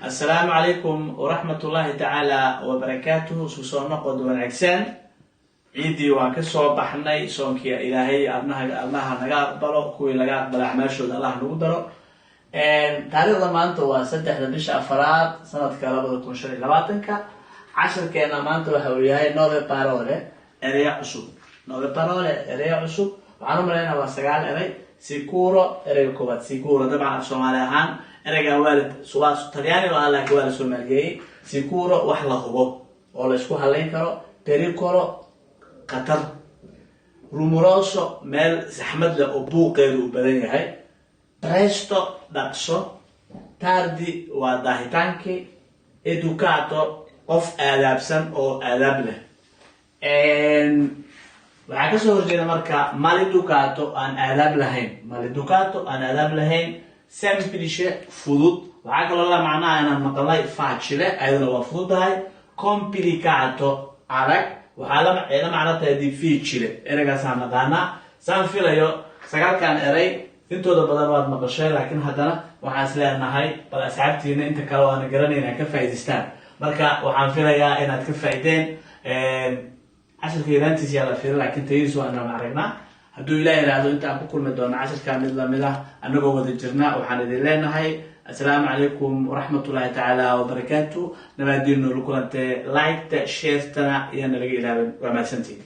Assalaamu calaykum waraxmatullaahi tacaala wabarakaatuhu. Isku soo noqod wanaagsan. Ciiddii waan ka soo baxnay, soonkii Ilaahay abnaha Allaha naga aqbalo, kuwii laga aqbala acmaashooda Allah nagu daro. Taariikhda maanta waa 3-da bisha afaraad, sanadka 2025-ka. Cashirkeena maanta waxa uu yahay nuove parole, ereya cusub. Nuove parole, ereya cusub. Waxaan u malaynaa waa sagaal erey. Sicuro, ereyga koowaad, sicuro. Dabcan af Soomaali ahaan ereygan waa la waa Talyaani ah, laakiin waa la soomaaliyeeyey. Sicuro, wax la hubo oo la isku halayn karo. Pericolo, khatar. Rumoroso, meel saxmad leh oo buuqeedu uu badan yahay. Presto, dhaqso. Tardi waa daahitaankii. Educato, qof aadaabsan oo aadaab leh. Waxaa kasoo horjeeda marka maleducato, aan aadaab lahayn. Maleducato, aan aadaab lahayn. Semplice, fudud. Waxaa kaloo la macnaha inaan maqalnay facile, ayaduna waa fududahay. Complicato, adag. Waxaa la macno tahay difficile, ereygaasaan naqaanaa. Saan filayo sagaalkan erey intooda badan waad maqasheen, laakiin haddana waxaan is leenahay bal asxaabtiina inta kale waana garanayna ka faa'idaystaan. Marka waxaan filayaa inaad ka faa'iideen cashirka. Yaraantiisa yaa la fiirin, laakiin tayadiis waa inaan aragnaa. Hadduu Ilaah yidhaahdo, inta aan ku kulmi doono cashirkaa mid lamid ah annagoo wada jirna, waxaan idin leenahay assalaamu calaykum waraxmatullaahi tacaala wabarakaatu. Nabaadiin, noola kulantee. Like-ta, share-tana iyaan nalaga ilaabin. Waa mahadsantihin.